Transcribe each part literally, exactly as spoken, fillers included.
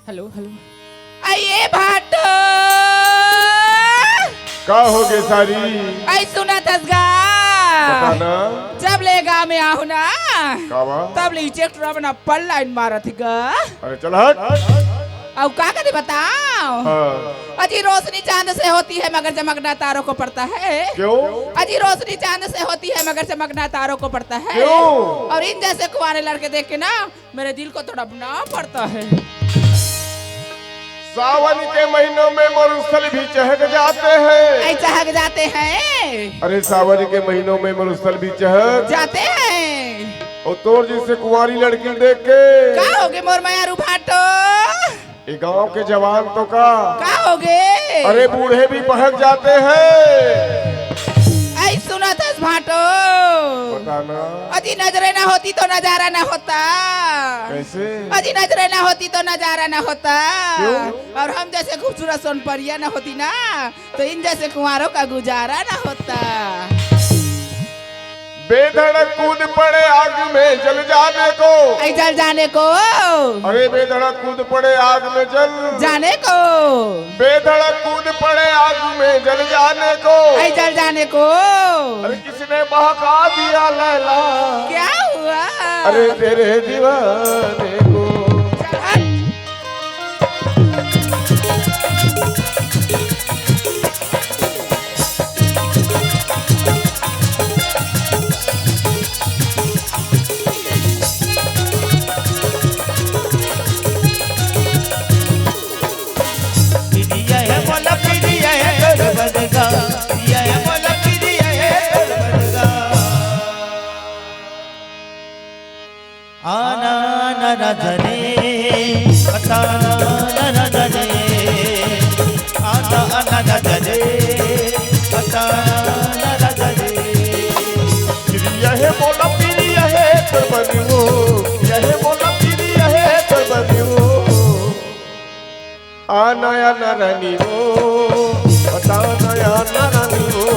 Hello, hello. अई ए भाटो। का होगे सारी? अई सुनत हस गा? बता ना। जब ले गाँव में आहूँ ना, का बा? तब ले इचेक टुरा मन अब्बड़ लाइन मारत हे गा। अरे चल हट। अउ का कथे बताओ? हाँ। अजी रोशनी चांद से होती है मगर चमकना तारों को पड़ता है। क्यों? अजी रोशनी चांद से होती है मगर चमकना तारों को पड़ता है। क्यों? और इन जैसे कुंवारे लड़के देख के ना मेरे दिल को तड़पना पड़ता है। सावन के महीनों में मरुस्थल भी चहक जाते हैं। ऐ चहक जाते हैं। अरे सावन के महीनों में मरुस्थल भी चहक जाते हैं। अउ तोर जइसे कुंवारी लड़की देख के का होगे मोर मयारू भाटो? ये गांव के जवान तो का का होगे? अरे बूढ़े भी बहक जाते हैं। अई सुनत हस भाटो? बता ना। अजी नजरे ना होती तो नजारा ना होता। कैसे? अजी नजरे ना होती तो नजारा ना होता। क्यों? और हम जैसे खूबसूरत सोनपरिया ना होती ना, तो इन जैसे कुंवारों का गुजारा ना होता। बेधड़क कूद पड़े आग में जल जाने को। ऐ जल जाने को। अरे बेधड़क कूद पड़े आग में जल जाने को। बेधड़क कूद पड़े आग में जल जाने को। ऐ जल जाने को। अरे किसने बहका दिया लैला? क्या हुआ? अरे तेरे दीवाने को। चल हट। आना आना राजा रे, बताना राजा रे, आना आना राजा रे, बताना राजा रे। प्रिय है मोला, प्रिय है तोर बनी हो, प्रिय है मोला, प्रिय है तोर बनी हो। आना आना रानी ओ, बताना आना रानी ओ,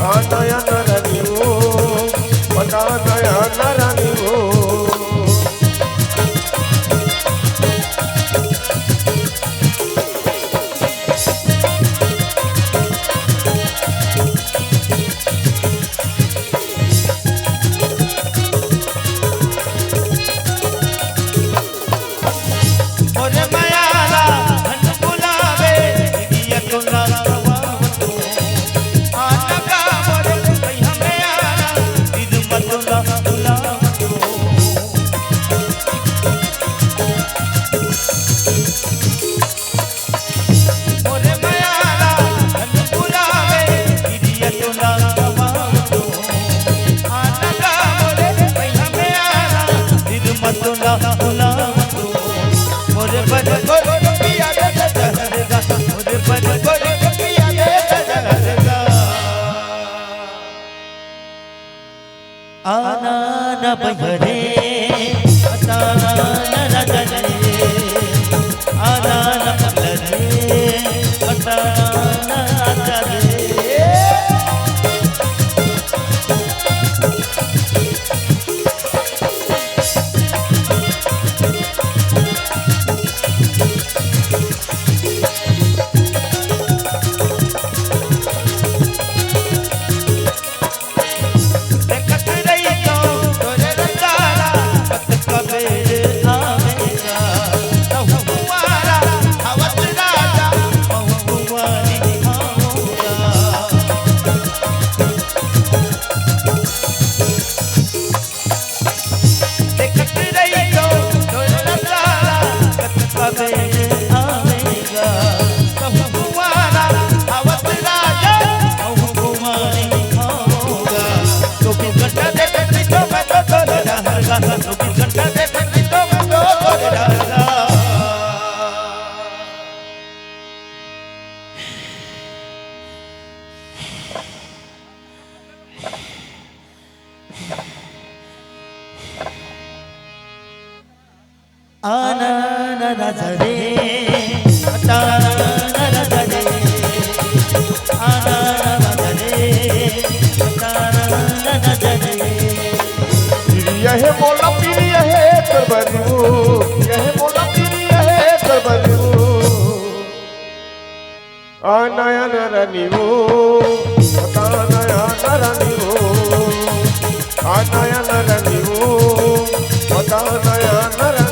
आना आना रानी ओ, बताना आना रानी ओ। आना न बहरे, बताना न रजरे, आना न बहरे, बताना न रजरे। आना न रजरे, बताना न रजरे, आना न रजरे, बताना न रजरे। प्रिय है मोला प्रिय है तोर बरू, प्रिय है मोला प्रिय है ओ, बता नया नरनी ओ, आ नया नरनी ओ, बता नया नरनी